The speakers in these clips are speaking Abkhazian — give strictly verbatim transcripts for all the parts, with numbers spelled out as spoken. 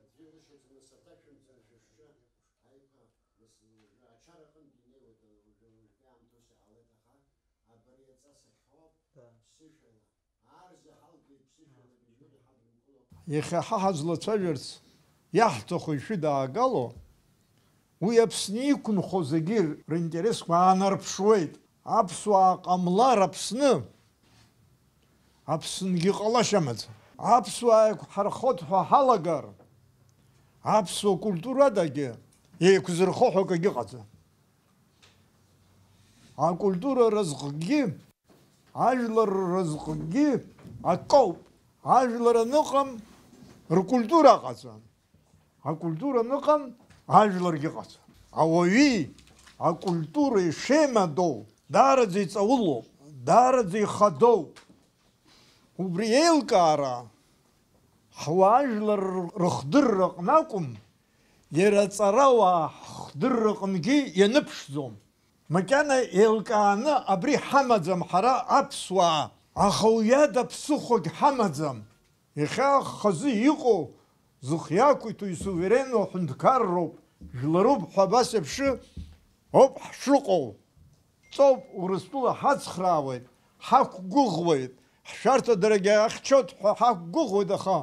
Аӡәы дышықәса нас аҭашәымҵан шәышәшьы аиқәа, нас уажәы ачара аҟынгьы инеиуеит, уажәы уажәтәи аамҭа ус иҟалеит, аха абри аҵас ахьхоуп, ԥсышәала, ар заҳалгеит ԥсышәала, быжьҩык иҳадымкыло. Иахьа ҳа ҳазлацәажәарц иаҳҭаху ишәыдаагало, уи Аԥсны иқәынхо зегьы ринтересқәа аанарԥшуеит. Аԥсуаа ҟамлар Аԥсны, Аԥсынгьы ҟалашьа амаӡам. Аԥсуаа еиқәҳархоит ҳәа ҳалагар, аԥсуа культурадагьы еиқәзырхо ҳәа акгьы ыҟаӡам. Акультура разҟгьы, ажәлар разҟгьы акоуп. Ажәлар аныҟам, ркультура ыҟаӡам. Акультура аныҟам, ажәларгьы ыҟаӡам. Ауаҩи акультуреи шеимадоу даараӡа иҵаулоуп, даараӡа ихадоуп. Убри еилкаара ҳуаажәлар рыхдырраҟны акәым, иара аҵарауаа ҳхдырраҟынгьы ианыԥшӡом. Макьана еилкааны абри ҳамаӡам ҳара аԥсуаа, аха уи ада ԥсыхәагь ҳамаӡам. Иахьа хазы иҟоу, зхы иақәиҭу исуверенну аҳәынҭқарроуп, жәларуп ҳәа абас еиԥш ауп ҳшыҟоу. Ҵоуп, Урыстәыла ҳацхраауеит, ҳақәгәыӷуеит, ҳшәарҭадарагьы ахьчоит ҳәа ҳақәгәыӷуеит, аха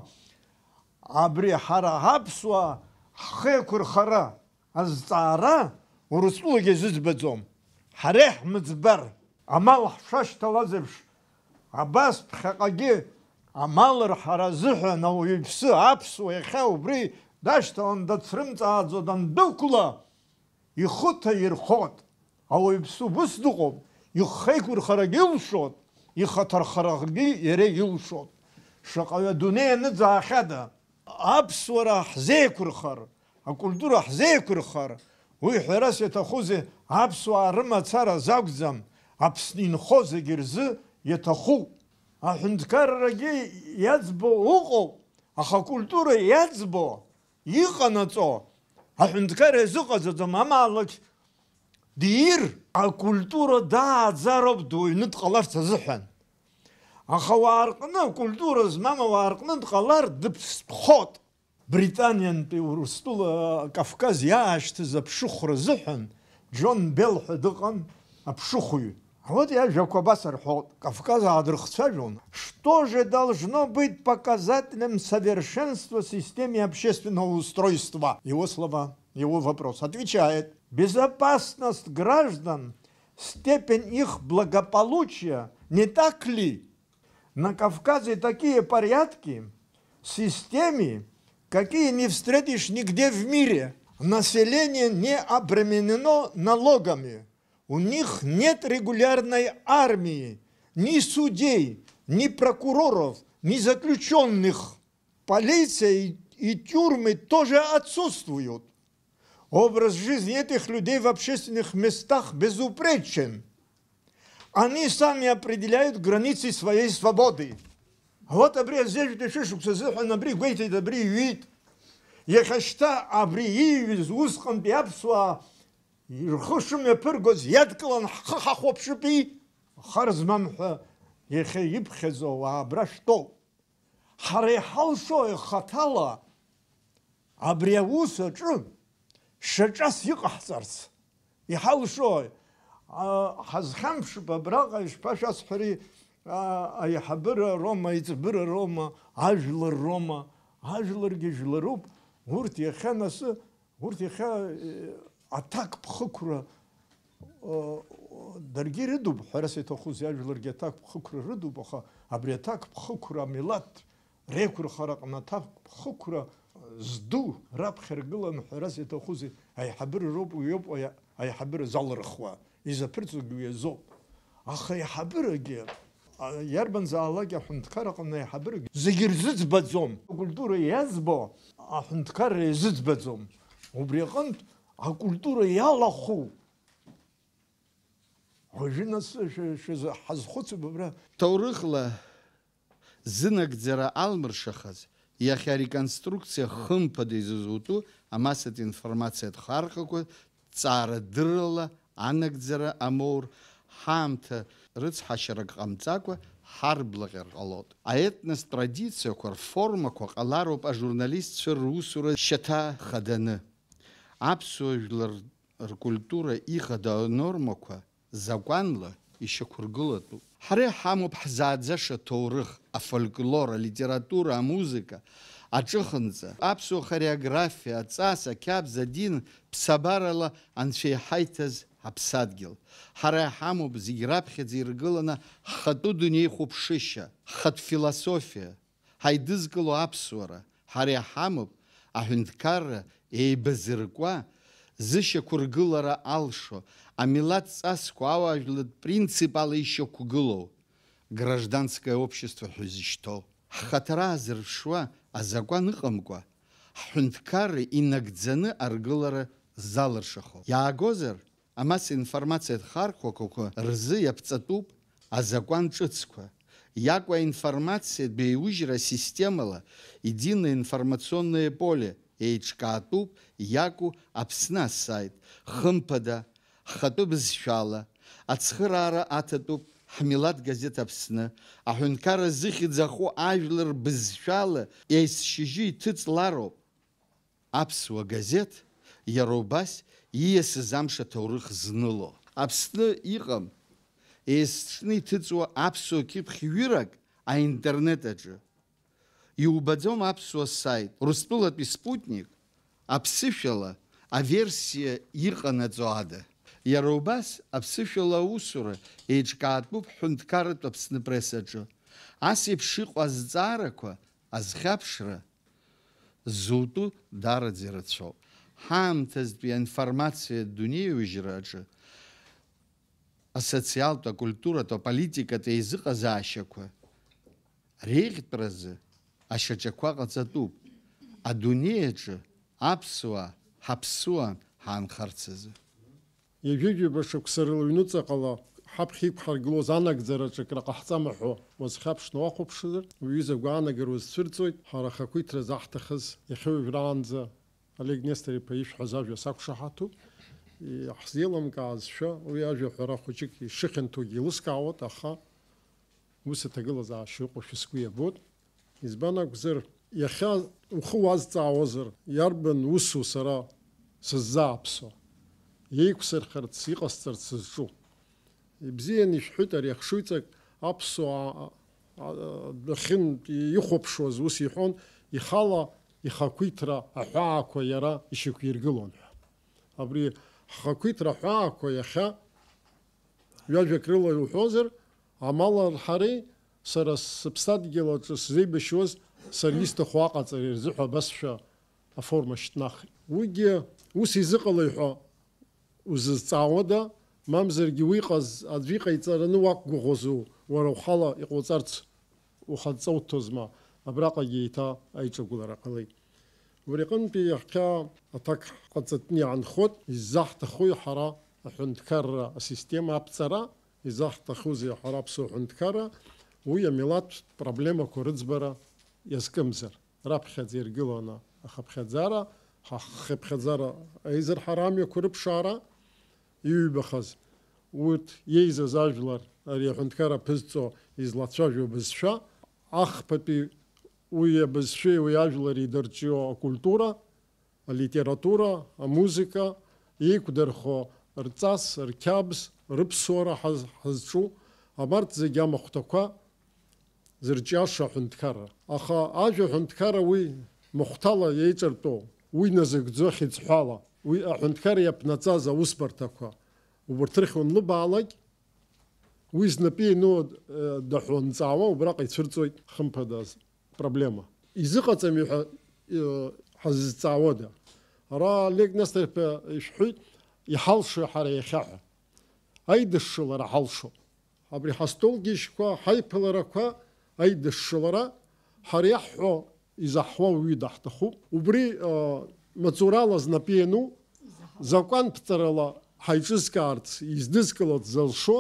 абри ҳара ҳаԥсуаа ҳхы еиқәырхара азҵаара Урыстәылагьы зыӡбаӡом. Ҳара иаҳмыӡбар, амал ҳшашьҭалаз еиԥш, абас ԥхьаҟагьы амал рҳара азыҳәан ауаҩԥсы аԥсуа иахьа убри дашьҭалан дацрымҵааӡо дандәықәла, ихы ҭаирхоит. Ауаҩԥсы убыс дыҟоуп, ихы еиқәырхарагьы илшоит, ихаҭархарагьы иара илшоит. Шаҟаҩы адунеи аныӡаахьада, аԥсуара ҳзеиқәырхар, акультура ҳзеиқәырхар, уи ҳәарас иаҭахузеи, аԥсуаа рымацара азакәӡам, Аԥсны инхо зегьы рзы иаҭахуп. Аҳәынҭқаррагьы иаӡбо ыҟоуп, аха акультура иаӡбо, иҟанаҵо, аҳәынҭқарра иазыҟаҵаӡом, амаалықь диир, акультура дааӡароуп дуаҩны дҟаларц азыҳәан. Аха уаа рҟны, акультура змам ауаа рҟны дҟалар, дыԥстәхот. Британиантәи Урыстәыла Кавказ иаашьҭыз аԥшыхәра азыҳәан Џьон Белл ҳәа дыҟан, аԥшыхәҩы. Вот иажәақәа абас рҳәоит, Кавказ аадырхцәажәон. Что же должно быть показателем совершенства в системе общественного устройства? Его слова, его вопрос. Отвечает: безопасность граждан, степень их благополучия, не так ли? На Кавказе такие порядки, системы, какие не встретишь нигде в мире. Население не обременено налогами. У них нет регулярной армии, ни судей, ни прокуроров, ни заключённых. Полиция и, и тюрьмы тоже отсутствуют. Образ жизни этих людей в общественных местах безупречен. Они сами определяют границы своей свободы. Вот абри азежәтәи шәышықәса азыҳәан абри гәеиҭеит, абри иҩит. Иахьа шьҭа абри ииҩыз усҟантәи аԥсуаа рхы шымҩаԥыргоз иадкылан ҳхы ҳахәаԥшыпи? Хар змам ҳәа иахьа иԥхьаӡоу ауаа абра шәтәоуп. Ҳара иҳалшои хаҭала абри аус аҿы шьаҿас иҟаҳҵарц? Иҳалшои? А, ҳазхьамԥшып абраҟа, ишԥашәасҳәари, а, аиҳабыра роума, аиҵбыра роума, ажәлар роума? Ажәларгьы жәларуп. Урҭ иахьа насы, урҭ иахьа, э, аҭакԥхықәра, э, даргьы ирыдуп, ҳәарас иаҭахузеи, ажәларгьы аҭакԥхықәра рыдуп, аха абри аҭакԥхықәра амилаҭ реиқәырхараҟны аҭакԥхықәра зду раԥхьа ргылан, ҳәарас иаҭахузеи, аиҳабыра роуп, уи иоуп аи-, аиҳабыра залырхуа, изаԥырҵогьы уи азоуп. Аха аиҳабырагьы, а, иарбанзаалак аҳәынҭқар аҟны аиҳабырагьы зегьы рзыӡбаӡом. Акультура иаӡбо аҳәынҭқарра иазыӡбаӡом. Убри аҟынтә акультура иалахәу. Уажәы нас шәа-, шәазы-, ҳазхәыцып абра. Ҭоурыхла зынагӡара алмыршахаз, иахьа ареконструкциа хымԥада изызутәу амассатә информациатә хархақәа ҵаарадыррала анагӡара амоур, ҳаамҭа рыцҳашьарак ҟамҵакәа, ҳарблаҟьар ҟалоит. Аетнос традициақәа рформақәа ҟалароуп ажурналистцәа русура шьаҭа хаданы. Аԥсуа жәлар ркультура ихадоу анормақәа закәанла ишьақәыргылатәуп. Ҳара иҳамоуп ҳзааӡаша аҭоурых, афольклор, алитература, амузыка, аҿыхынҵа, аԥсуа хореографиа, аҵас, ақьабз, адин, ԥсабарала Анцәа иҳаиҭаз ҳаԥсадгьыл. Ҳара иҳамоуп зегь раԥхьаӡа иргыланы ҳхатәы дунеихәаԥшышьа, ҳхатә философиа, ҳаидызкыло аԥсуара, ҳара иҳамоуп аҳәынҭқарра еибазыркуа, зышьақәыргылара алшо, амилаҭ ҵасқәа ауаажәлатә принцип ала ишьақәгылоу, гражданское общество ҳәа изышьҭоу. Ҳхаҭара аазырԥшуа азакәан ыҟамкәа, ҳҳәынҭқарра инагӡаны аргылара залыршахо. Иаагозар, амассаинформациатә хархәақәақәа рзы иаԥҵатәуп азакәан ҿыцқәа. Иаку аинформациатә еиужьра асистемала, единое информационное поле, еиҿкаатәуп иаку Аԥсны асаит, хымԥада, ҳхатәы бызшәала, ацхыраара аҭатәуп ҳмилаҭ газеҭ Аԥсны, аҳәынҭқарра зыхьӡ аху ажәлар рбызшәала есшьыжьы иҭыҵлароуп. Аԥсуа газеҭ иара убас ииасыз амш аҭоурых зныло. Аԥсны иҟам, есыҽны иҭыҵуа аԥсуа кьыԥхь ҩырак аинтернет аҿы. Иубаӡом аԥсуа саит, Урыстәылатәи Спутник, аԥсышәала аверсиа иҟанаҵо ада. Иара убас аԥсышәала аусура еиҿкаатәуп ҳҳәынҭқарратә Аԥсны пресс аҿы. Ас еиԥш иҟоу азҵаарақәа азхьаԥшра зутәу даараӡа ирацәоуп. Ҳаамҭазтәи аинформациатә дунеиужьра аҿы асоциалтә, акультуратә, аполитикатә еизыҟазаашьақәа реиӷьтәразы ашьаҿақәа ҟаҵатәуп, адунеи аҿы аԥсуаа ҳаԥсуа ҳаанхарц азы. Ҩажәижәаба шықәса рыла ҩнуҵаҟала ҳаԥхьа иқәҳаргылоз анагӡараҿы акры ҟаҳҵама ҳәа уазхьаԥшны уахәаԥшызар, уҩыза агәаанагара узцәырҵуеит, ҳара ахақәиҭра заҳҭахыз иахьа уажәраанӡа Олег Нестор-иԥа ишәҳәаз ажәа сақәшаҳаҭуп. Иаҳзеилымкаазшәа, уи ажәа ҳәара хәыҷык ишыхьанҭоугьы еилыскаауеит, аха ус аҭагылазаашьа ыҟоушәа сгәы иабоит. Избан акәзар, иахьа ухы уазҵаауазар, иарбан усу сара сыззааԥсо? Еиқәсырхарц, иҟасҵарц сызҿу. Ибзианы ишәҳәоит, ари ахшыҩҵак аԥсуаа, а, а, дахьын-, ихәаԥшуаз ус иҳәон, ихала ихақәиҭра аҳәаақәа иара ишьақәиргылон ҳәа. Абри ҳхақәиҭра аҳәаақәа иахьа, ҩажәак рыла иуҳәозар, амал арҳареи сара сыԥсадгьыл аҿы сзеибашьуаз сара исҭаху аҟаҵареи рзыҳәа абасшәа аформа шьҭнахит. Уигьы ус изыҟалеи ҳәа узызҵаауада, мамзаргьы уи иҟаз аӡәы иҟаиҵараны уақәгәыӷуазу, уара ухала иҟауҵарц ухадҵа уҭозма, абраҟагьы еиҭа аиҿагылара ҟалеит. Убри аҟынтәи иахьа аҭак ҟаҵатәны иаанхоит, иззаҳҭахуи ҳара аҳәынҭқарра асистема аԥҵара, изаҳҭахузеи ҳара аԥсуа ҳәынҭқарра, уи амилаҭтә проблемақәа рыӡбара иазкымзар. Раԥхьаӡа иргыланы ахыԥхьаӡара, ҳа-, ҳхыԥхьаӡара аизырҳара амҩақәа рыԥшаара, иҩбахаз, урҭ иеизаз ажәлар, ари аҳәынҭқар аԥызҵо излацәажәо абызшәа, ахԥатәи уи абызшәеи уи ажәлари дырҿио акультура, алитература, амузыка, еиқәдырхо рҵас, рқьабз, рыԥсуара ҳаз-, ҳазҿу, абарҭ зегьы амахәҭақәа зырҿиаша аҳәынҭқарра. Аха ажәа аҳәынҭқарра уи махәҭала иеиҿартәоу, уи назыгӡо хьыӡҳәала, уи аҳәынҭқарра иаԥнаҵаз аусбарҭақәа, убарҭ рахь уанлыбаалак, уи знапы иану, э, даҳәынҵаауа убраҟа ицәырҵуеит, хымԥадаз, проблема. Изыҟаҵами ҳәа, э, ҳазызҵаауада? Ара Олег Нестор-иԥа ишәҳәоит, иҳалшои ҳара иахьа ҳәа? Аидышшылара ҳалшоуп. Абри ҳастолгьежьқәа, ҳаиԥыларақәа, аидышшылара, ҳара иаҳҳәо изаҳуа уаҩы даҳҭахуп. Убри, а, маҵурала знапы иану, закәанԥҵарала ҳаиҿызкаарц, издызкыларц зылшо,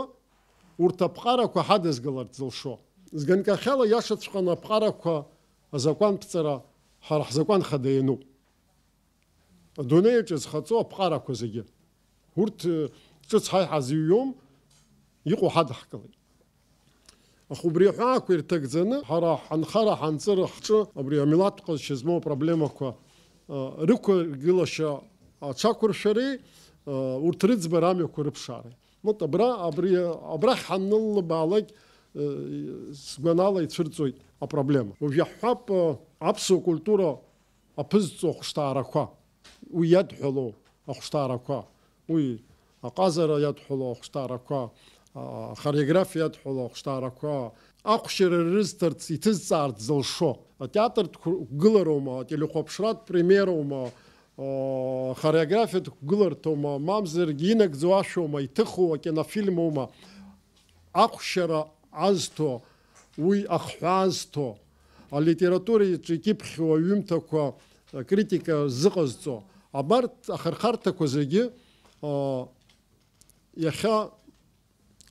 урҭ аԥҟарақәа ҳадызгаларц зылшо. Зганкахьала иашаҵәҟьаны аԥҟарақәа азакәанԥҵара ҳара ҳзакәан хада иануп. Адунеи аҿы зхаҵо аԥҟарақәа зегьы. Урҭ, э, ҿыц ҳаиҳа зыҩуам, иҟоу ҳадаҳкылеит. Аха убри аҳәаақәа ирҭагӡаны, ҳара ҳанхара-ҳанҵыра ҳҿы абри амилаҭтә ҟазшьа змоу апроблемақәа, а, рықәыргылашьа аҽақәыршәареи, а, урҭ рыӡбара амҩақәа рыԥшаареи. Вот абра, абри, абрахь ҳаннылбаалак, э, сгәанала ицәырҵуеит апроблема. Уажә иаҳҳәап, э, аԥсуа культура аԥызҵо ахәышҭаарақәа, уи иадҳәалоу ахәышҭаарақәа, уи аҟазара иадҳәалоу ахәышҭаарақәа, ахореографиа иадҳәалоу ахәышҭаарақәа, ахәшьара рызҭарц, иҭызҵаарц зылшо, атеатртә қәгылароума, ателехәаԥшратә премиероума, ахореографиатә қәгыларҭоума, мамзаргьы инагӡоу ашәоума, иҭыху акинофильмоума, ахәшьара азҭо, уи ахҳәаа азҭо, алитератураҿы икьыԥхьу аҩымҭақәа акритика зыҟазҵо, абарҭ ахырхарҭақәа зегьы, а, иахьа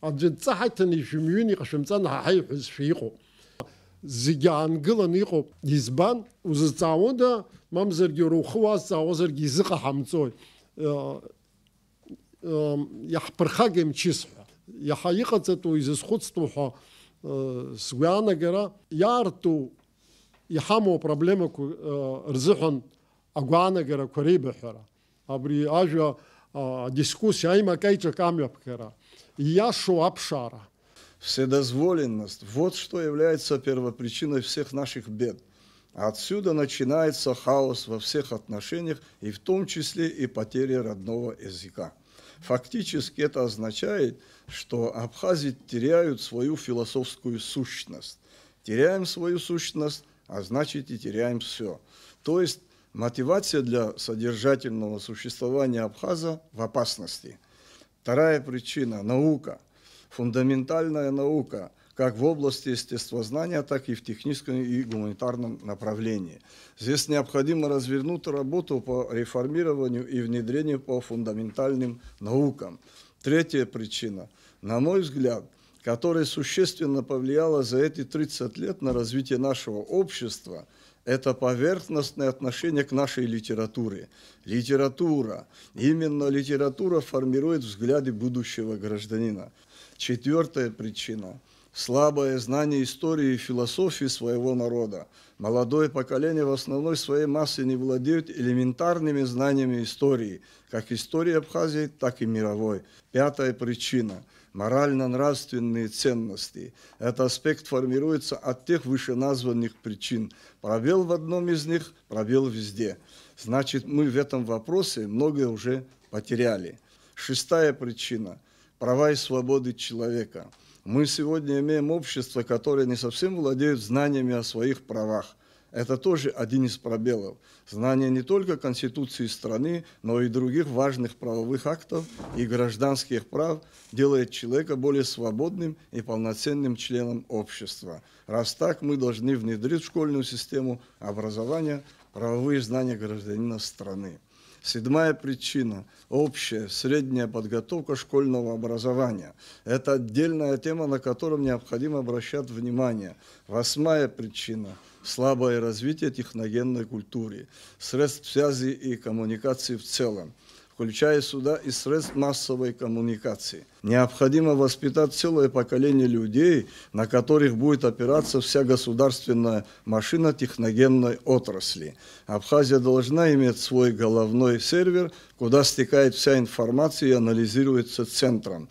аӡәы дҵаҳаиҭын ижәымҩын иҟашәымҵан ҳәа ҳаиҳәозшәа иҟоуп. Зегьы аангыланы иҟоуп. Избан? Узызҵаауада, мамзаргьы уара ухы уазҵаауазаргьы изыҟаҳамҵои? А, ам, иаҳԥырхагеи мчыс ҳәа, иаҳа иҟаҵатәу, изызхәыцтәу ҳәа, э, сгәаанагара иаарту, иҳамоу апроблемақәа, э, рзыҳәан агәаанагарақәа реибаҳәара, абри ажәа, а, адискуссиа, аимак-аиҿак амҩаԥгара, ииашоу аԥшаара. Вседозволенность, вот что является первопричиной всех наших бед. Отсюда начинается хаос во всех отношениях, и в том числе и потеря родного языка. Фактически это означает, что абхазы теряют свою философскую сущность. Теряем свою сущность, а значит и теряем всё. То есть мотивация для содержательного существования абхаза в опасности. Вторая причина — наука. Фундаментальная наука, как в области естествознания, так и в техническом и гуманитарном направлении. Здесь необходимо развернуть работу по реформированию и внедрению по фундаментальным наукам. Третья причина, на мой взгляд, которая существенно повлияла за эти тридцать лет на развитие нашего общества, это поверхностное отношение к нашей литературе. Литература, именно литература формирует взгляды будущего гражданина. Четвёртая причина — слабое знание истории и философии своего народа. Молодое поколение в основной своей массе не владеет элементарными знаниями истории, как истории Абхазии, так и мировой. Пятая причина — морально-нравственные ценности. Этот аспект формируется от тех вышеназванных причин. Пробел в одном из них — пробел везде. Значит, мы в этом вопросе многое уже потеряли. Шестая причина — права и свободы человека. Мы сегодня имеем общество, которое не совсем владеет знаниями о своих правах. Это тоже один из пробелов. Знание не только Конституции страны, но и других важных правовых актов и гражданских прав делает человека более свободным и полноценным членом общества. Раз так, мы должны внедрить в школьную систему образования правовые знания гражданина страны. Седьмая причина — общая средняя подготовка школьного образования. Это отдельная тема, на которую необходимо обращать внимание. Восьмая причина — слабое развитие техногенной культуры, средств связи и коммуникации в целом, включая сюда и средств массовой коммуникации. Необходимо воспитать целое поколение людей, на которых будет опираться вся государственная машина техногенной отрасли. Абхазия должна иметь свой головной сервер, куда стекает вся информация и анализируется центром.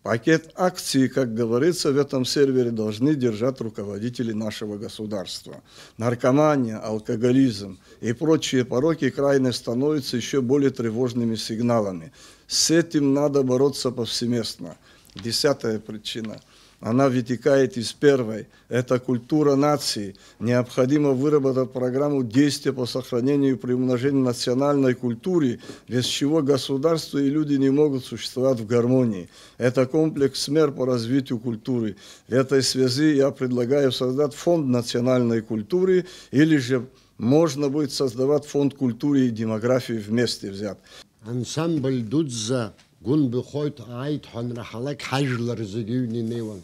Пакет акций, как говорится, в этом сервере должны держать руководители нашего государства. Наркомания, алкоголизм и прочие пороки крайне становятся ещё более тревожными сигналами. С этим надо бороться повсеместно. Десятая причина. Она вытекает из первой. Это культура нации. Необходимо выработать программу действия по сохранению и приумножению национальной культуры, без чего государство и люди не могут существовать в гармонии. Это комплекс мер по развитию культуры. В этой связи я предлагаю создать фонд национальной культуры или же можно будет создавать фонд культуры и демографии вместе взят. Ансамбль дуӡӡа Гәынбихоит ааит ҳәа анраҳалак, ҳажәлар зегьы ҩны инеиуан.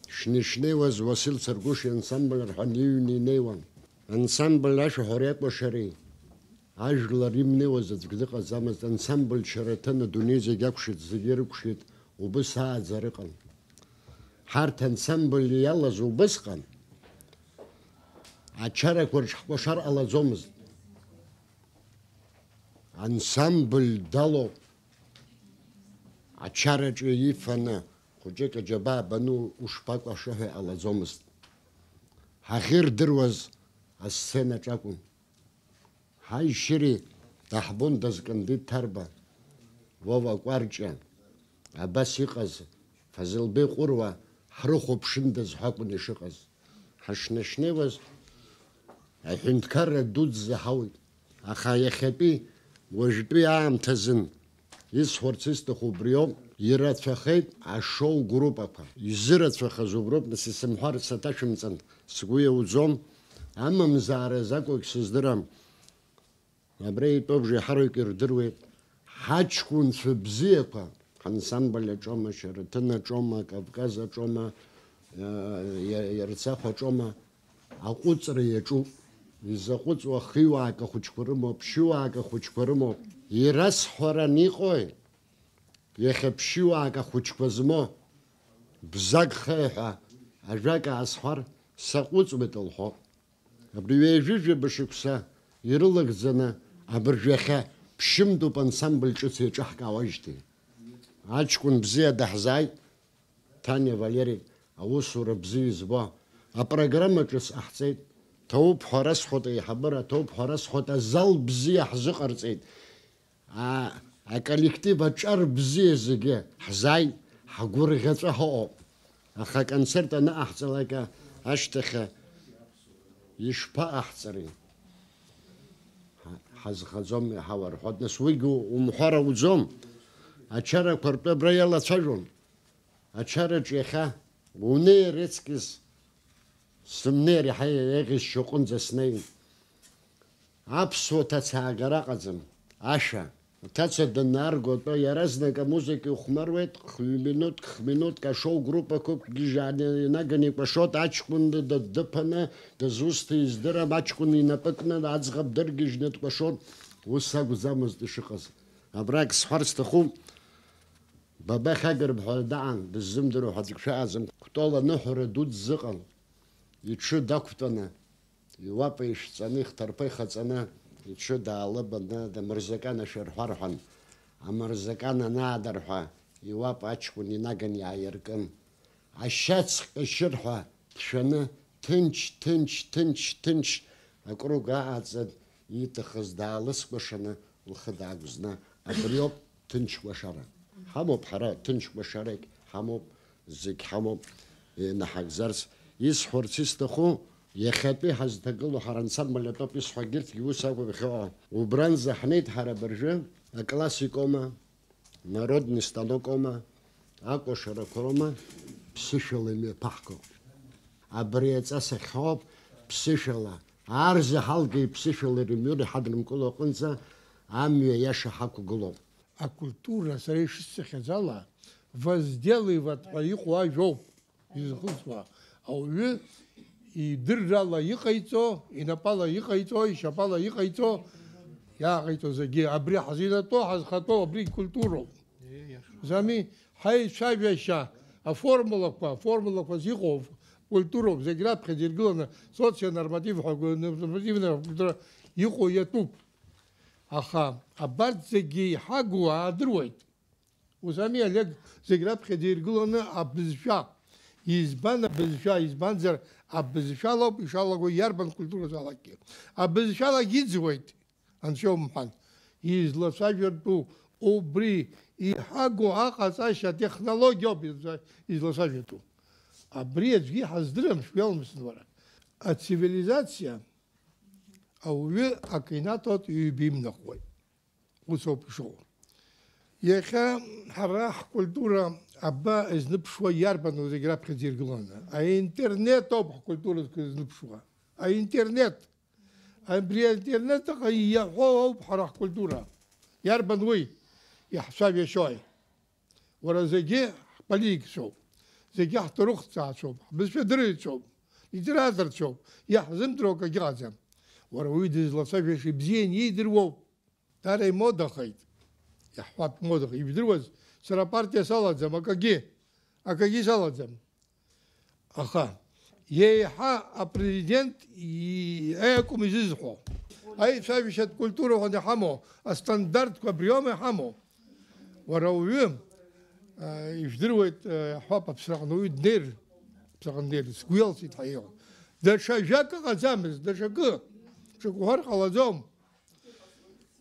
Шнышнеиуаз Уасил Царгәыши ансамбль рҳәан иҩны инеиуан. Ансамбль ашәаҳәара иакәашареи ажәлар имнеиуаз аӡәгьы дыҟаӡамызт. Ансамбль Шьараҭан адунеи зегь акәшеит, зегьы ирыкәшеит, убыс ааӡара ыҟан. Ҳарҭ ансамбль иалаз убысҟан ачарақәа рҿы ҳкәашар ҟалаӡомызт. Ансамбль далоуп ачараҿы ифаны, хәыҷык аџьабаа бану ушԥакәаша ҳәа иҟалаӡомызт. Ҳахьырдыруаз асценаҿ акәын. Ҳаи шьыри, даҳбондаз Кандид Ҭарба, Вова Кәарҷиа, абас иҟаз Фазылбеи Ҟәыруа, ҳрыхәаԥшындаз ҳәа акәын ишыҟаз. Ҳашнашнеиуаз аҳәынҭқарра дуӡӡа ҳауит, аха иахьатәи, уажәтәи аамҭазын исҳәарц исҭаху убриоуп, ирацәахеит ашоу группақәа. Изырацәахаз уброуп, нас исымҳәар саҭашәымҵан, сгәы иауӡом, амамзаара закәу сыздырам. Абра итәоуп, еиҳараҩык ирдыруеит, ҳаҷкәынцәа бзиақәа, ҳансамбль аҿоума, Шьараҭын аҿоума, Кавказ аҿоума, э, иа-, Ерцахә аҿоума, аҟәыҵра иаҿуп. Изаҟәыҵуа хиуаак ахәыҷқәа рымоуп, ԥшьыуаак ахәыҷқәа рымоуп. Ирасҳәаран иҟои? Иахьа ԥшьыуаак ахәыҷқәа змоу, бзагхеи ҳәа ажәак аасҳәар, саҟәыҵуеит лҳәо. Абри ҩажәижәаба шықәса ирылагӡаны абыржә иахьа ԥшьымтәуп ансамбль ҿыц еиҿаҳкаауажьҭеи. Аҷкәын бзиа даҳзааит, Ҭаниа Валери, аусура бзиа избо, апрограмма ҿыц ҟаҳҵеит, ҭоуп ҳәа расҳәоит аиҳабыра, ҭоуп ҳәа расҳәоит азал бзиа ҳзыҟарҵеит. А, аколлектив аҿар бзиа зегьы ҳзааит, ҳгәырӷьаҵәа ҳаҟоуп. Аха аконцерт анаҟаҳҵалак ашьҭахь ишԥаҟаҳҵари? Ҳа-, ҳазхаӡом, иаҳауа рҳәоит. Нас уигьы умҳәар ауӡом. Ачарақәа ртәы абра иалацәажәон. Ачараҿ иахьа унеир иҵкьыс, сымнеир иаҳа еиӷьысшьо аҟынӡа снеин. Аԥсуа ҭацаагара аҟаӡам. Ашәа. Аҭаца данаарго атәы иаразнак амузыка ихәмаруеит, хҩы минуҭк, хә-минуҭк ашоу группақәак гьежьааны инаганы икәашоит, аҷкәын д-, д-, дыԥаны, дызусҭа издырам, аҷкәын инапы кны аӡӷаб дыргьежьны дкәашоит. Ус акәӡамызт ишыҟаз. Абрагь сҳәар сҭахуп, Бабахь Агрба ҳәа даан, дыззымдыруа ҳәа аӡәк шәаҟаӡам. Кәтол аныҳәара ду дзыҟан. Иҽы дақәтәаны, иуапа ишәҵаны, ихҭарԥа ихаҵаны, иҽы даалыбаны, Мырзакан ашәа рҳәа рҳәан. Амырзакан анаадырҳәа, иуапа аҷкәын инаган иааиркын. Ашьац ҟьашьырҳәа дшәаны, ҭынч, ҭынч, ҭынч, ҭынч, акруг ааҵын, ииҭахыз даалыскәашаны, лхы даагәызны, абриоуп ҭынч кәашара. Ҳамоуп ҳара, ҭынч кәашарагь ҳамоуп, зегь ҳамоуп, инаҳагӡарц. Исҳәарц исҭаху, иахьатәи ҳазҭагылоу ҳара ансамбль атәоуп исҳәо, егьырҭгьы ус акәым иахьыҟоу. Убранӡа ҳнеит ҳара абыржәы, аклассикома, народный станокома, акәашарақәа роума, ԥсышәала имҩаԥаҳго. Абри аҵас ахьоуп, ԥсышәала, ар заҳалгеи ԥсышәала ирымҩыр иҳаднымкыло аҟынӡа амҩа иаша ҳақәгылоуп. Акультура, сара ишысзыхьӡаз ала, возделывать ҳәа иҟоу ажәоуп изхысуа. Ауаҩы идыррала иҟаиҵо, инапала иҟаиҵо, ишьапала иҟаиҵо, иааҟаиҵо зегьы. Абри ҳзинатәо, ҳазхатәоу абри культуроуп. Зами, ҳаицәажәашьа, аформулақәа, аформулақәа зыҟоу культуроуп, зегь раԥхьаӡа иргыланы соционорматив ҳәа, нормативная культура иҟоу иатәуп. Аха абарҭ зегьы иҳагу аадыруеит. Ус ами, Олег, зегь раԥхьаӡа иргыланы абызшәа. Избан абызшәа? Избанзар, абызшәалоуп ишалаго иарбан культуразалакгьы. Абызшәалагь иӡуеит, анцәа умҳәан. Излацәажәартәу убри иҳагу аҟаҵашьа атехнологиоуп излацәа-, излацәажәартәу. Абри аӡәгьы иҳаздырам, шәгәалымсын уара. Ацивилизациа ауаҩы акы инаҭоит, ҩба имнахуеит. Ус ауп ишыҟоу. Иахьа ҳара ҳкультура аба изныԥшуа иарбану зегь раԥхьаӡа иргыланы? Аинтернет ауп ҳкультура зныԥшуа. Аинтернет. Абри аинтернет аҟа иаҳәо ауп ҳара ҳкультура. Иарбан уи? Иаҳцәажәашьои? Уара, зегьы ҳполитикцәоуп, зегьы ҳҭоурыхҭҵаацәоуп, ҳбызшәа дырҩцәоуп, литераторцәоуп, иаҳзымдыруа акагьы ыҟаӡам. Уара, уи дызлацәажәаша ибзианы иидыруоуп. Дара имодахеит. Иаҳҳәап, имодахеит. Ижәдыруаз, сара апартиа салаӡам, акагьы. Акагьы салаӡам. Аха еиҳа апрезидент иакәым изызҳәо. Аицәажәашьатә культура ҳәа иҳамоу астандартқәа абриоума иҳамоу? Уара уаҩы, а, ижәдыруеит, а, иаҳҳәап, аԥсраҟны уаҩы днеир, аԥсраҟны днеир, сгәы иалсит ҳәа иҟоу. Даҽа жәак ыҟаӡамызт, даҽакы, ҽак уҳәар ҟалаӡом.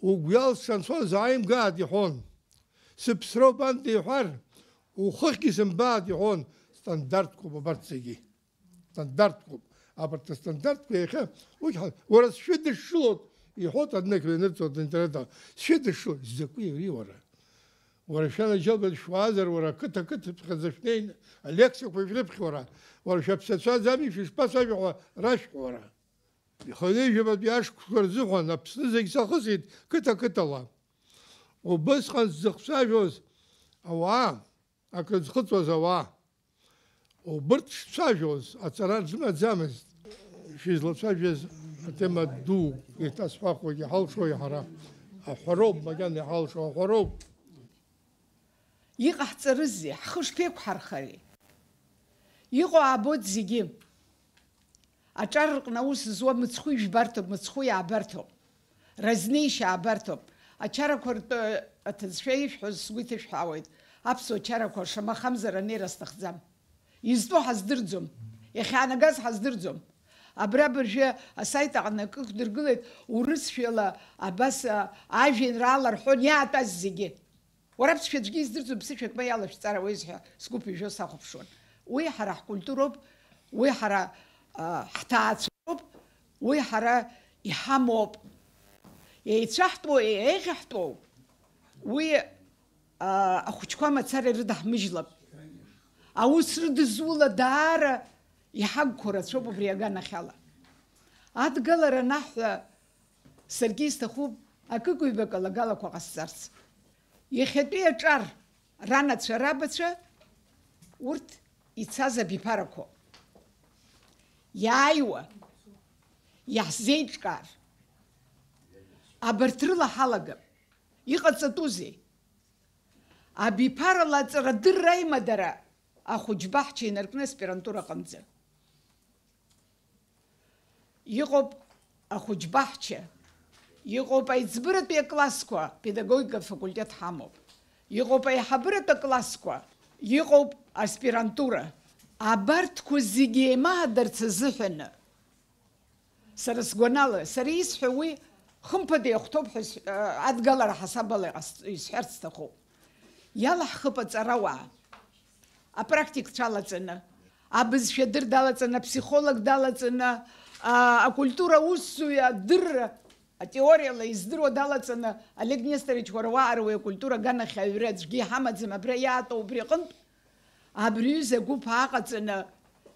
Угәы иалсша анцоз ааимгааит иҳәон. Сыԥсроуп анҭ иҳәар, ухыхьгьы сымбааит иҳәон, стандартқәоуп абарҭ зегьы. Стандартқәоуп. Абарҭ астандартқәа иахьа, уи ҳа-, уара сшәыдышшылоит, иҳәоит аднықәла ианырҵоит аинтернет аҟны. Сшәыдышшылоит, изакәи ари уара? Уара шәанаџьалбеит шәуаазар, уара ақыҭа-қыҭаҵәҟьаӡа шәнеины, алеқциақәа шәрыԥхьо уара, уара шәаԥсацәаӡами, шәышԥацәажәо ҳәа рашәҳәо уара? Ихынҩажәабатәи ашықәсқәа рзыҳәан Аԥсны зегь сахысит қыҭа-қыҭала. Убысҟан сзыхцәажәоз ауаа, акрызхыҵуаз ауаа, убырҭ шцәажәоз аҵара рзымаӡамызт. Шәизлацәажәаз атема ду еиҭасҳәахуеит, иҳалшои ҳара? Аҳәароуп, макьана иҳалшо аҳәароуп. Иҟаҳҵарызеи, ҳхы шԥеиқәҳархари? Иҟоу аабоит зегьы. Аҿар рҟны аус зуа мыцхәы ижәбарҭоуп, мыцхәы иаабарҭоуп. Разнеишьа аабарҭоуп. Ачарақәа ртәы аҭыӡшәа ишәҳәоз сгәы иҭышәҳәаауеит. Аԥсуа чарақәа шамахамзар анеира сҭахӡам. Изтәу ҳаздырӡом, иахьаанагаз ҳаздырӡом. Абра абыржәы асаит аҟны акы ықәдыргылеит, урысшәала абас, а, ажәеинраала рҳәон иаатәаз зегьы. Уара аԥсшәа аӡәгьы издырӡом, ԥсышәак ма иалашәҵар ауеизҳәа сгәы ԥыжәжо сахәаԥшуан. Уи ҳара ҳкультуроуп, уи ҳара, а, ҳҭаацәоуп, уи ҳара иҳамоуп. Еицәаҳтәу, еиӷьаҳтәу, уи, а, ахәыҷқәа мацара ирыдаҳмыжьлап. Аус рыдызула даара иҳагқәоу рацәоуп убри аганахьала. Адгалара анаҳҳәа, саргьы исҭахуп акык-ҩбак алагалақәа ҟасҵарц. Иахьатәи аҿар ранацәа, рабацәа, урҭ ицаз абиԥарақәоуп. Иааиуа, иаҳзеиҿкаар. Абарҭ рыла ҳалагап. Иҟаҵатәузеи? Абиԥарала аҵарадырра аимадара ахәыҷбаҳча инаркны аспирантура аҟынӡа. Иҟоуп ахәыҷбаҳча, иҟоуп аиҵбыратәи аклассқәа, педагогика факультет ҳамоуп, иҟоуп аиҳабыратә аклассқәа, иҟоуп аспирантура. Абарҭқәа зегьы еимаҳадарц азыҳәаны, сара сгәанала, сара исҳәо уи хымԥада иахәҭоуп ҳәа ис-, адгалара ҳасабала иҟас-, исҳәарц сҭахуп. Иалаҳхып аҵарауаа. Апрактикцәа алаҵаны, абызшәа адыр далаҵаны, аԥсихолог далаҵаны, а, акультура аусзуҩ адырра, атеориала издыруа далаҵаны, Олег Несторич, уара уаара уи акультура аганахь аҩра аӡәгьы иҳамаӡам, абра иаатәоу убри аҟынтә, абри аҩыза агәыԥ ааҟаҵаны,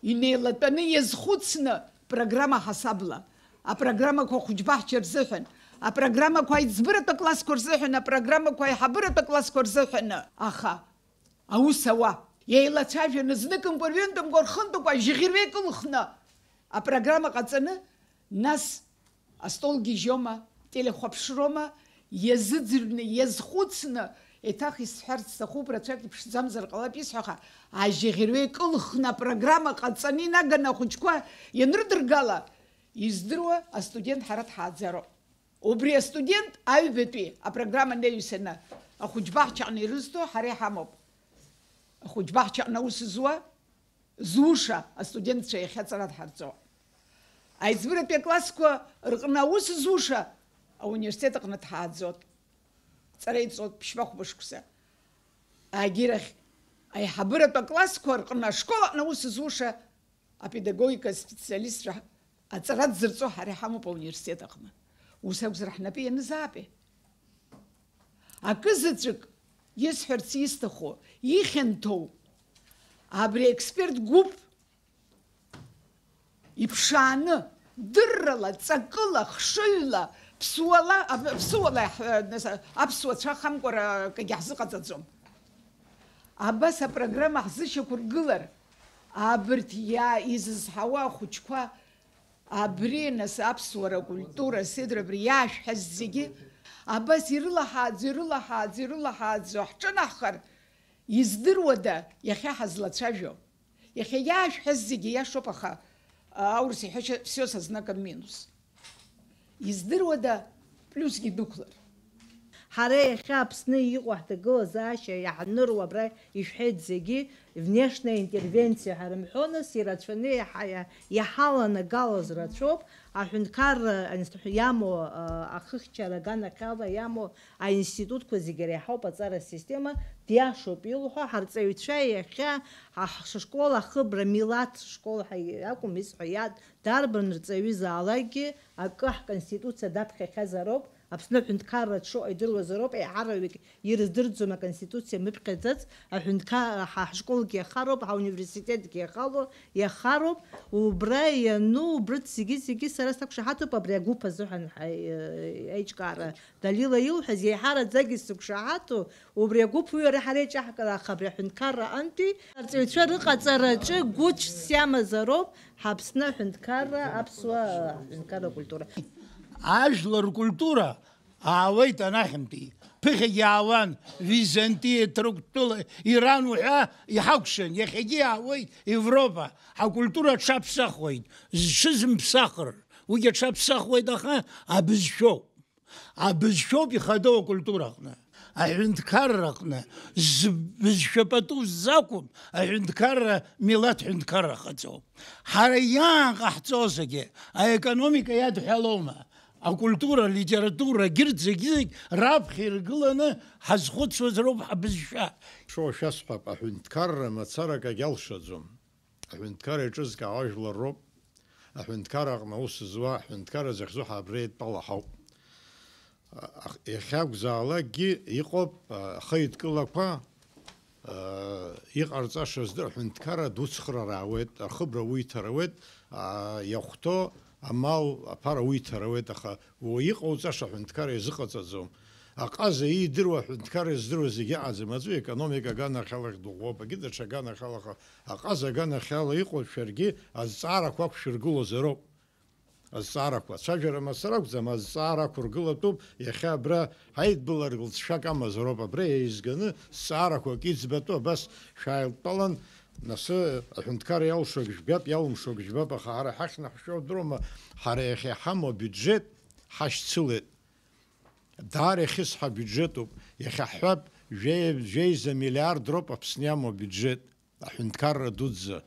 инеилатәаны иазхәыцны программа ҳасабла, апрограммақәа ахәыҷбаҳча рзыҳәан, апрограммақәа аиҵбыратә аклассқәа рзыҳәан, апрограммақәа аиҳабыратә аклассқәа рзыҳәаны, аха аус ауа. Еилацәажәаны, зныкымкәа, ҩынтәымкәа, рхынтәыкәа, ажьыӷьырҩа икылхны апрограмма ҟаҵаны, нас астол гьежьома, телехәаԥшрома, иазыӡырҩны, иазхәыцны, еиҭах исҳәарц сҭахуп, рацәак иԥшӡамзар ҟалап исҳәаха, ажьыӷьырҩа икылхны апрограмма ҟаҵаны инаганы ахәыҷқәа ианрыдыргала, издыруа астудент ҳара дҳааӡароуп. Убри астудент аҩбатәи апрограмма анаҩсаны ахәыҷбаҳчаҟны ирызҭо ҳара иҳамоуп. Ахәыҷбаҳчаҟны аус зуа, зуша астудентцәа иахьа аҵара дҳарҵо. Аиҵбыратәи аклассқәа рҟны аус зуша ауниверситет аҟны дҳааӡот. Ҵара иҵот ԥшьба-хәба шықәса. Агьирахь аиҳабыратә аклассқәа рҟны ашкол аҟны аус зуша апедагогика специалистцәа аҵара дзырҵо ҳара иҳамоуп ауниверситет аҟны. Ус акәзар, ҳнапы ианызаапе? Акы заҵәык исҳәарц исҭаху, ихьанҭоу, абри аексперт гәыԥ иԥшааны, дыррала, ҵакыла, хшыҩла, ԥсуала, ап-, ԥсуала иаҳ-, нас, аԥсуа цәа хамкәара акгьы ҳзыҟаҵаӡом. Абас апрограмма ҳзышьақәыргылар, абырҭ иа-, изызҳауа ахәыҷқәа абри, нас, аԥсуара, акультура, седра, абри иаашәҳәаз зегьы, абас ирылаҳааӡо, ирылаҳааӡо, ирылаҳааӡо ҳҿынаҳхар, издыруада иахьа ҳазлацәажәо? Иахьагьы аашәҳәаз зегьы иашоуп, аха, а, аурыс иҳәашьа, всё со знаком минус. Издыруада, плюсгьы дәықәлар? Ҳара иахьа Аԥсны иҟоу ҳҭагылазаашьа иаҳныруа абра ишәҳәеит зегьы, внешняя интервенциа ҳәа рымҳәо, нас ирацәаны иаҳа-, иаҳа-, иаҳаланагалаз рацәоуп, аҳәынҭқарра инст-, иамоу, а, ахыхьчара аганахьала иамоу аинститутқәа зегьы реиҳауп аҵара асистема, диашоуп илҳәо, ҳарҵаҩцәа иахьа ҳшкол ахыбра, милаҭ школ ҳәа акәым исҳәо, иад-, дарбан рҵаҩызаалакгьы акы ҳконституциа даԥхьахьазароуп, Аԥсны аҳәынҭқарра дшыҟоу идыруазароуп, еиҳараҩык ирыздырӡом аконституциа мыԥхьаӡац, аҳәынҭқарра ҳа ҳшколгьы иахароуп, ҳауниверситетгьы иахало, иахароуп, убра иану, убрыҵ зегьы-зегьы сара сақәшаҳаҭуп абри агәыԥ азыҳәан ҳа-, аиҿкаара. Далила илҳәаз, еиҳараӡагьы сықәшаҳаҭу, убри агәыԥ уи ара ҳара иаҿаҳкаахап абри аҳәынҭқарра аҟынтәи. Арҵаҩцәа рыҟаҵараҿы гәыцәс иамазароуп ҳАԥсны аҳәынҭқарра, аԥсуа аҳәынҭқарра культура. Ажәлар ркультура аауеит анахьынтәи. Ԥыхьагьы аауан, Византиа, Ҭырқәтәыла, Иран уҳәа иҳакәшан, иахьагьы иаауеит Европа. Ҳакультура аҽаԥсахуеит, зҽызымԥсахыр, уигьы аҽаԥсахуеит, аха абызшәоуп. Абызшәоуп ихадоу акультура аҟны, аҳәынҭқарра аҟны, збызшәа пату ззақәым аҳәынҭқарра милаҭ ҳәынҭқарра ҟаҵоуп. Ҳара иаан ҟаҳҵозаргьы аекономика иадҳәалома? Акультура, алитература, егьырҭ зегьы-зегь раԥхьа иргыланы ҳазхәыцуаз роуп ҳабызшәа. Шәо шәасҳәап, аҳәынҭқарра мацарак агьалшаӡом. Аҳәынҭқарра еиҿызкаауа ажәлар роуп. Аҳәынҭқарра аҟны аус зуа, аҳәынҭқарра захьӡу ҳабра еидтәала ҳауп. Ах-, иахьакәзаалакгьы иҟоуп, а, ахеидкылақәа, а, иҟарҵаша здыр-, аҳәынҭқарра дуцхраара ауеит, ахыбра уиҭар ауеит, а, иахәҭоу амал аԥара уиҭар ауеит, аха уа иҟауҵаша аҳәынҭқарра иазыҟаҵаӡом. Аҟаза иидыруа аҳәынҭқарра издыруа зегьы ыҟаӡам. Аӡәы економика аганахьалахь дыӷәӷәоуп, егьи даҽа аганахьалаха. Аҟаза аганахьала иҟоу шәаргьы азҵаарақәа ақәшәыргылозароуп. Азҵаарақәа. Ацәажәара мацара акәӡам, азҵаара ақәыргылатәуп. Иахьа абра ҳаидбыларгь лҵшәак амазароуп. Абра еизганы зҵаарақәак иӡбатәу абас шәааилтәалан, нас аҳәынҭқарра иалшогь жәбап, иалымшогь жәбап, аха ҳара ҳахьнаҳшәо удыруама, ҳара иахьа иҳамоу абиуџьеҭ ҳашьцылеит. Даара ихьысҳа абиуџьеҭуп, иахьа ҳҳәап, жәеи-, жәеиза миллиард роуп Аԥсны иамоу абиуџьеҭ, аҳәынҭқарра дуӡӡа.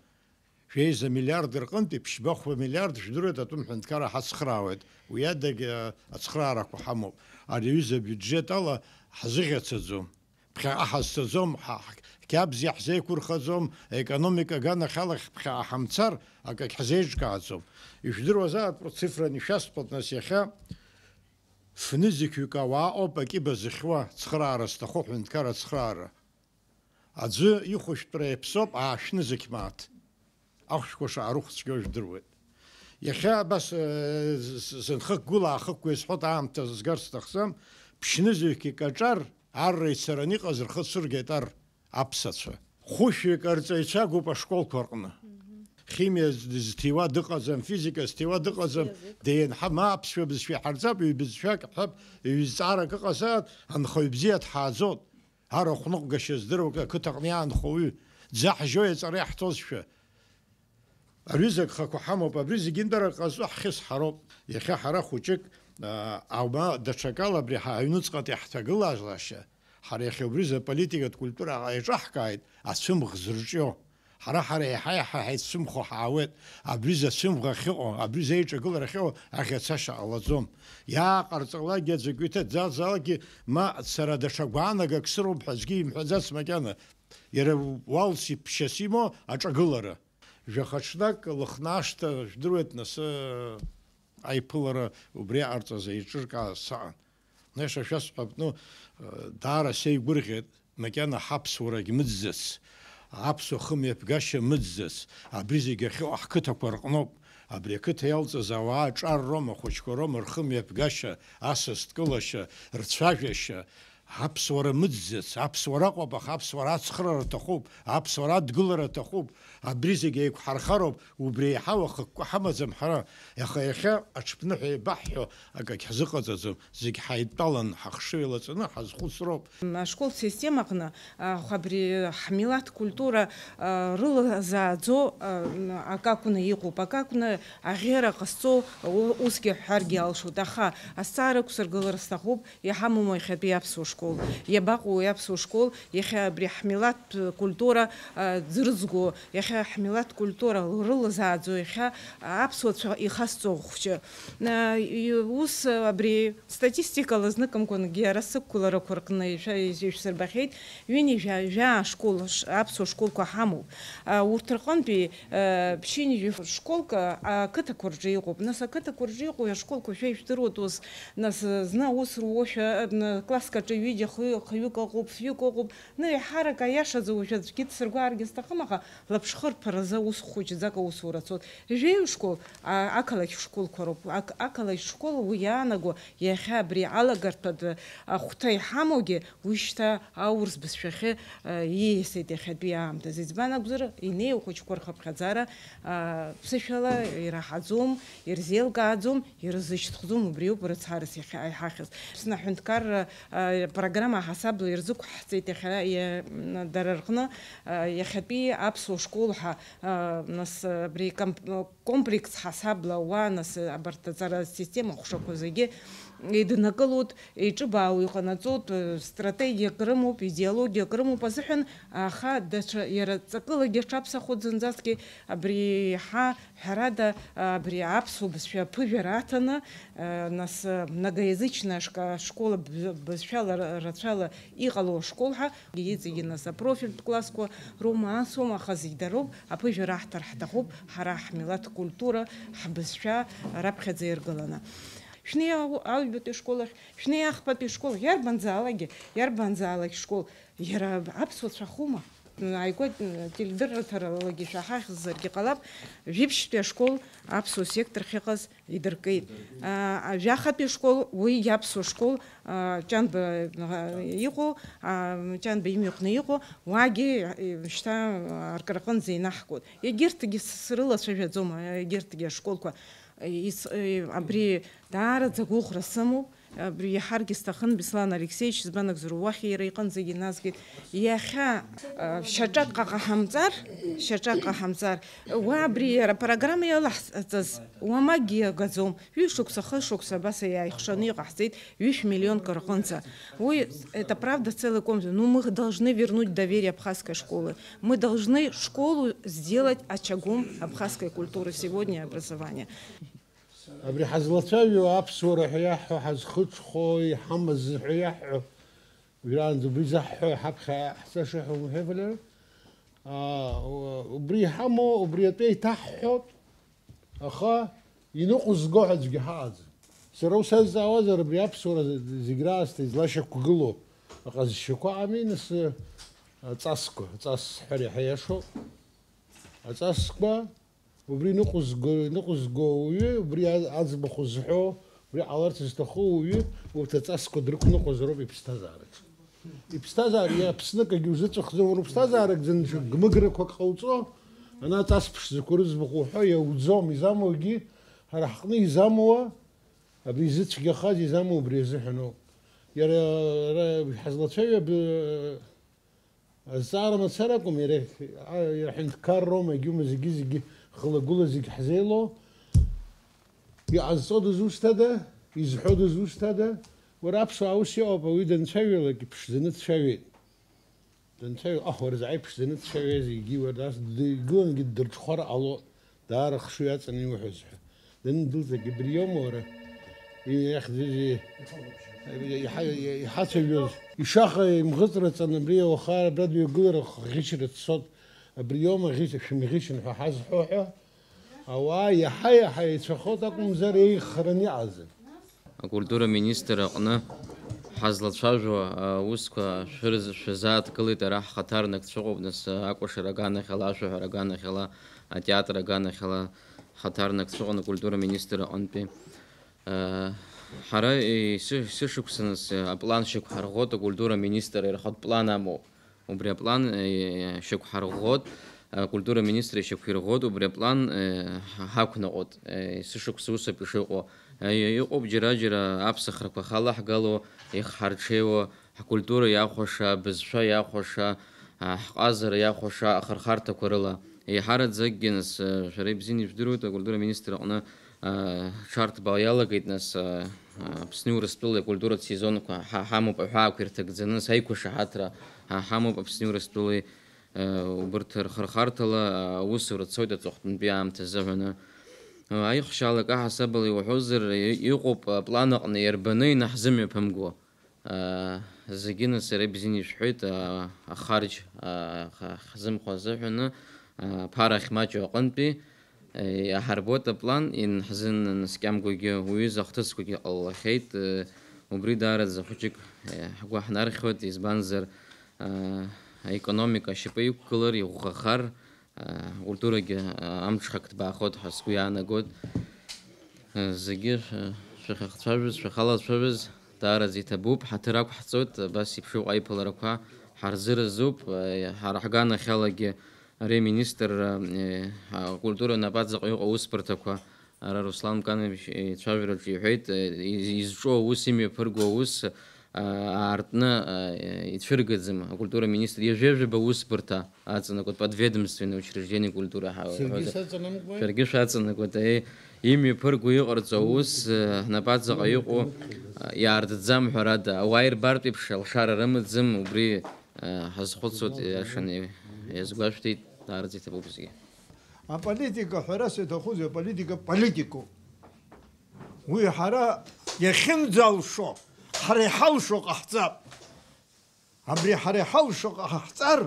Жәеиза миллиард рҟынтәи ԥшьба-хәба миллиард, жәдыруеит, атәым ҳәынҭқарра ҳацхраауеит, уи адагь, а, ацхраарақәа ҳамоуп. Ари аҩыза абиуџьеҭ ала ҳзыӷьацаӡом, ԥхьаҟа ҳазцаӡом, ҳа-, ҳқьабз иаҳзеиқәырхаӡом, аекономика аганахьалахь ԥхьаҟа ҳамцар, акагь ҳзеиҿкааӡом. Ижәдыруазаап, цифран ишәасҳәап, нас, иахьа фнызқьҩык ауаа ыҟоуп акьыба зыхьуа, цхыраара зҭаху, ҳәынҭқарра ацхыраара. Аӡәы ихәышәтәра иаԥсоуп аашәнызқь мааҭ. Ахәшәқәа шаарыхәцәгьоу жәдыруеит. Иахьа абас, э, з-, з-, зынхықәгыла аахықәкуа исҳәоит, аамҭа згар сҭахӡам, ԥшьнызқьҩык аҿар арра ицараны иҟаз рхы цәыргеит ар, аԥсацәа. Хәышәҩык арҵаҩцәа агуп ашколқәа рҟны. Химиа з-, зҭиуа дыҟаӡам, физика зҭиуа дыҟаӡам, Бзиа зыҟ- деиҳа ма аԥсшәа бызшәа иҳарҵап, ҩбызшәак ҳҳәап, ҩ-, зҵаарак ыҟазаат, анхаҩ бзиа дҳааӡот. Арахә ныҟәгашьа здыруа ақыҭаҟны иаанхо уаҩы, дзаҳжьои аҵара иаҳҭозшәа? Аҩыза агхақәа ҳамоуп, абри зегьынтәарак ҟазҵо ҳхьысҳароуп. Иахьа ҳара хәыҷык, аа, аума даҽакала абри ҳа-, аҩныҵҟатәи ҳҭагылазаашьа, ҳара иахьа убризы аполитикатә культура еиҿаҳкааит, ацәымӷ зырҿио. Ҳара, ҳара еиҳа-еиҳа ҳаицәымӷхо ҳаауеит. Абризы ацәымӷ ахьыҟоу, абризы аиҿагылара ахьыҟоу аӷьацашьа ҟалаӡом. Иааҟарҵалакгьы аӡәк иҭаӡаӡалакгьы, ма сара даҽа гәаанагак сыроуп ҳәа аӡәгьы имҳәаӡац макьана. Иара уалс иԥшьас имоу аҿагылара. Жәаха ҽнак Лыхнашҭа, жәдыруеит, нас, аиԥылара убри аҟарҵаз еиҿыркааз саҟан. Аиаша шәасҳәап, ну, даара сеигәырӷьеит, макьана ҳаԥсуарагь мыӡӡац, аԥсуа хымҩаԥгашьа мыӡӡац, абри зегь ахьыҟоу ҳқыҭақәа рҟноуп. Абри ақыҭа иалҵыз ауаа ҿар роума, хәыҷқәа роума, рхымҩаԥгашьа, асас дкылашьа, рцәажәашьа, Аԥсуара мыӡӡац, аԥсуара Аҟәаҟа, аԥсуара ацхыраара аҭахуп, аԥсуара адгылара аҭахуп, абри зегь еиқәҳархароуп, убри еиҳау ахықәкы ҳамаӡам ҳара. Аха иахьа аҽԥныҳәа еибаҳҳәо акагь ҳзыҟаҵаӡом, зегь ҳаидтәалан, ҳахшыҩ лаҵаны ҳазхәыцроуп. Ашкол система аҟны, а, абри ҳмилаҭ культура, а, рылазааӡо, а, акакәны иҟоуп, акакәны аӷьера ҟазҵо, у-, усгьы ҳҳәаргьы алшоит, аха азҵаара ықәсыргылар сҭахуп, иҳамоума иахьатәи аԥсуа школ? Иабаҟоу уи аԥсуа школ? Иахьа абри ҳмилаҭтә культура, а, ӡырзго, иахьа ҳмилаҭтә культура рылазааӡо, иахьа аԥсуацәа ихасҵо хәҷы. А, и-, ус, а, абри статистикала зныкымкәангьы ара сықәгыларақәа рҟны ишәа-, ишәсырбахьеит, ҩынҩажәа, жәаа школ, ш-, аԥсуа школқәа ҳамоуп. А, урҭ рҟынтәи Э, ԥшьынҩажәи школк, а, ақыҭақәа рҿы иҟоуп. Нас ақыҭақәа рҿы иҟоу ашколқәа шәа ижәдыруеит ус. Нас, э, зны аус руошәа, э, н-, класск аҿы ҩыџьа, хҩы-, хҩык ыҟоуп, фҩык ыҟоуп. Ну, еиҳарак аиашазы уажә аӡәгьы дсыргәааргьы сҭахым, аха лаԥшхырԥаразы ус хәыҷӡак аус ура цоит. Жәаҩа школ, а, ақалақь школқәа роуп. Ақ-, ақалақь школ уи иаанаго иахьа абри алагартәатә ахәҭа иҳамоугьы, уи шьҭа аурыс бызшәахьы, э, ииасит иахьатәи аамҭазы. Избан акәзар, инеиу ахәыҷқәа рхыԥхьаӡара, а, ԥсышәала ираҳаӡом, ирзеилкааӡом, ирзышьҭхӡом, убриоуп рыцҳарас иахьа-, иҳахьыз. Аԥсны аҳәынҭқарра, а, программа ҳасабла ирзықәҳҵеит иахьа, иа-, м, дара рҟны, а, иахьатәи аԥсуа школ ҳәа, а, нас, абри комп-, комплекс ҳасабла уа, нас, абарҭ аҵара система ҟәшақәа зегьы еиднакылоит, еиҿыбаау иҟанаҵоит, стратегиак рымоуп, идеологиак рымоуп азыҳәан, аха даҽа, иара ҵакылагьы аҽаԥсахуеит зынӡаскгьы, абри еиҳа, ҳәарада, абри аԥсуа бызшәа аԥыжәара аҭаны, нас, многоязычная шка-, школа б-, бызшәала ра-, рацәала иҟало ашкол ҳәа, иҵегьы нас апрофильтә классқәа роума, асоума, аха зегь дароуп, аԥыжәара аҳҭар ҳҭахуп, ҳара ҳмилаҭ культура, ҳбызшәа раԥхьаӡа иргыланы. Шәнеи ау-, аҩбатәи школ ахь, шәнеи ахԥатәи школ ахь, иарбанзаалакгьы, иарбанзаалак школ, иара аԥсуа цәахума? Ааигәа, м, теледырраҭаралагьы шәаҳахьзаргьы ҟалап, жәиԥшьтәи ашкол аԥсуа сектор ахьыҟаз идыркит. А, жәахатәи ашкол, уигьы аԥсуа школ, а, Ҷанба, а, иҟоу, а, Ҷанба имҩаҟны иҟоу, уагьы, а, шьҭа, а, аркараҟынӡа инаҳкуеит. Егьырҭгьы с-, срылацәажәаӡом, а, егьырҭгьы ашколқәа. Ис-, э, абри даараӡа агәыӷра сымоуп. Абри иаҳаргьы сҭахын, Беслан Алексеевич, избан акәзар, уахь иара иҟынӡагьы назгеит. Иахьа, э, шьаҿак ҟаҟа ҳамҵар, шьаҿак ҟаҳамҵар, уа абри иара апрограмма иалаҳҵаз уамакгьы иагаӡом. Ҩышықәса, хышықәса абас иааихшаны иҟаҳҵеит, ҩышә миллионк рҟынӡа. Уи, это правда целый комплекс. Ну, мы должны вернуть доверие абхазской школы. Мы должны школу сделать очагом абхазской культуры сегодня и образования. Абри ҳазлацәажәо аԥсуара ҳәа иаҳҳәо, ҳазхыҽхәо, иҳамаз ҳәа иаҳҳәо, уажәраанӡа убри заҳҳәо, ҳаԥхьа ҳцаша ҳәа умҳәеи, Валера? Аа, убри иҳамоу, убри атәы еиҭаҳҳәоит, аха иныҟәызго ҳәа аӡәгьы ҳаҟаӡам. Сара усазҵаауазар, абри аԥсуара зегь раасҭа излашьақәгылоу аҟазшьақәа ами, нас, аҵасқәа, аҵас ҳәар иаҳа иашоуп. Аҵасқәа Убри ныҟәызго, ныҟәызго ауаҩы, убри а-, аӡбахә зҳәо, убри ҟаларц зҭаху ауаҩы, урҭ аҵасқәа дрықәныҟәозароуп иԥсҭазаараҿы. Иԥсҭазаара иаԥсны акгьы узыҵәахӡом, уара уԥсҭазаарак ӡыншәа гмыграқәак ҟауҵо, ана аҵас ԥшӡақәа рыӡбахә уҳәо иауӡом, изамуагьы, ҳара ҳҟны изамуа, абри зыцәгьахаз изамоу убри азыҳәаноуп. Иара, ара ҳазлацәажәо аб-, Азҵаара мацара акәым, иара, а, иара ҳәынҭқарроума, егьиума, зегьы-зегьы хыла-гәыла зегь ҳзеилоу. Иҟазҵо дызусҭада? Изҳәо дызусҭада? Уара аԥсуаа ус иҟоуп, ауаҩы данцәажәалак иԥшӡаны дцәажәеит. Данцәажәо, аҳ, уара заҟа иԥшӡаны дцәажәозеи, егьи уара нас дигылангьы ддырҽхәар ҟалоит. Даара хшыҩ аҵаны иуҳәаз ҳәа. Данындәылҵлак, абри иоума уара? Иахьӡыз, иҳа-, иҳацәажәоз. Ишаха имӷыҵраҵан абри ауахара абра дҩагылар ахыӷьычра дцот. Абри иоума ӷьыч-, шәымӷьычын ҳәа ҳазҳәо ҳәа? Ауаа иаҳа-иаҳа еицәахоит акәымзар, еиӷьхараны иҟаӡам. Акультура министр аҟны ҳазлацәажәо аусқәа шәырз-, шәазааҭгылеит, ара ҳхаҭарнакцәа ыҟоуп, нас, акәашара аганахьала, ашәаҳәара аганахьала, атеатр аганахьала ҳхаҭарнакцәа ыҟан акультура министр аҟынтәи. Э, Ҳара, е, сы-, сышықәсаныс, е, аплан шьақәҳарӷәӷәоит, акультура министр ирхатә план амоуп. Убри аплан, е, шьақәҳарӷәӷәоит, акультура министр ишьақәирӷәӷәоит, убри аплан, е, ҳа-, ҳақәнаҟәоит, е, сышықәса усоуп ишыҟоу. Е, иҟоуп џьара-џьара аԥсахрақәа халаҳгало, ихҳарҽеиуа, ҳкультура иахәаша, абызшәа иахәаша, а, ҳҟазара иахәаша ахырхарҭақәа рыла. Еиҳараӡакгьы, нас, а, шәара ибзианы ижәдыруеит, акультура министр аҟны, а, ҽарҭбаала иалагеит, нас, а, а, Аԥсни Урыстәылеи акультуратә сезонқәа ҳа-, ҳамоуп аҳәаақәа ирҭагӡаны, нас аиқәышаҳаҭра, а, ҳамоуп Аԥсни Урыстәылеи, а, убырҭ рхырхарҭала, а, аусура цоит аҵыхәтәантәи аамҭа азыҳәаны. А, аихшьаалак аҳасабала иуҳәозар, и-, иҟоуп аплан аҟны иарбаны инаҳзымҩаԥымго. Аа, зегьы нас иара ибзианы ишәҳәеит, аа, ахарџь, аа, х-, ҳзымхо азыҳәаны, аа, ԥарахь маҷу аҟынтәи, е, иаҳарбоит аплан, инҳзын-, наскьамгогьы уҩыза ахҭысқәагьы ҟалахьеит, е, убри даараӡа хәыҷык, е, ҳгәы ҳнархьуеит, избанзар, аа, аекономика ашьапы иқәгылар, иӷәӷәахар, Акультурагьы, а, амҽхак ҭбаахоит ҳәа сгәы иаанагоит. Зегьы шәа-, шәахьахцәажәоз, шәахьалацәажәоз даараӡа иҭабуп, ҳаҭыр ақәҳҵоит, абас еиԥш иҟоу аиԥыларақәа ҳарзыразуп. Ҳара ҳганахьалагьы ари аминистрра, акультура напаҵаҟа иҟоу аусбарҭақәа Ара Руслан Мканович ицәажәараҿы иҳәеит, из-, изҿу аус, имҩаԥырго аус, а, аартны, а, ицәыргаӡам акультура министр, ҩажәа-ҩажәаба усбарҭа аҵанакуеит, подведомственные учреждения культуры ҳа-, Саргьы ҳәа-, саҵанакуеит. Шәаргьы шәаҵанакуеит, аи, имҩаԥырго иҟарҵо аус, а, ҳнапаҵаҟа иҟоу, а, иаартӡам, ҳәарада, ауаа ирбартә еиԥш алшара рымаӡам, убри, а, ҳазхәыцуеит, иашаны иазгәашәҭеит, даараӡа иҭабуп зегьы. Аполитика ҳәарас иаҭахузеи, аполитика политикоуп. Уи ҳара иахьынӡалшо, ҳара иҳалшо ҟаҳҵап. Абри ҳара иҳалшо ҟаҳҵар,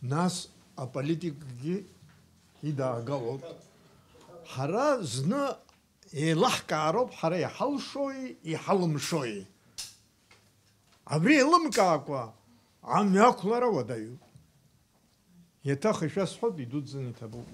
нас аполитикгьы идаагалоуп. Ҳара зны еилаҳкаароуп, ҳара иҳалшои, иҳалымшои. Абри еилымкаакәа амҩақәлара уадаҩуп. Еиҭах ишәасҳәоит, идуӡӡаны иҭабуп.